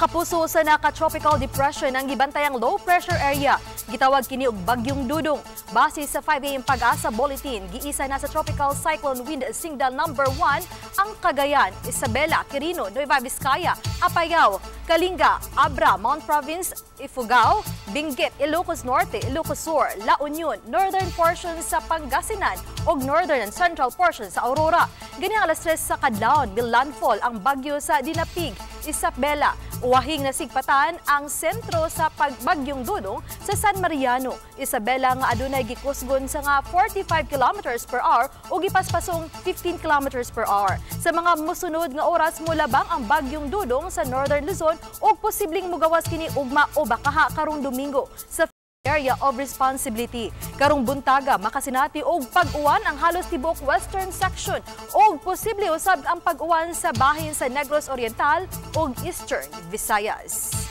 Nakapuso sa naka-tropical depression ang gibantayang low pressure area. Gitawag kini og Bagyong Dudong. Base sa 5 AM Pag-asa Bulletin, giisa na sa Tropical Cyclone Wind Signal number 1 ang Cagayan, Isabela, Quirino, Nueva Vizcaya, Apayao, Kalinga, Abra, Mount Province, Ifugao, Benguet, Ilocos Norte, Ilocos Sur, La Union, northern portion sa Pangasinan ug northern and central portion sa Aurora. Gani alas 3 sa kadlawon, landfall ang bagyo sa Dinapigue, Isabela. Uwahing nasigpatan ang sentro sa Bagyong Dudong sa San Mariano, Isabela nga adunay gikusgon sa nga 45 kilometers per hour o gipaspasong 15 kilometers per hour. Sa mga musunod nga oras, mulabang ang Bagyong Dudong sa Northern Luzon ug posibleng mugawas kini ugma o bakaha karong Domingo sa area of responsibility. Karong buntaga, makasinati og pag-uwan ang halos tibuok western section ug posible usab ang pag-uwan sa bahin sa Negros Oriental ug Eastern Visayas.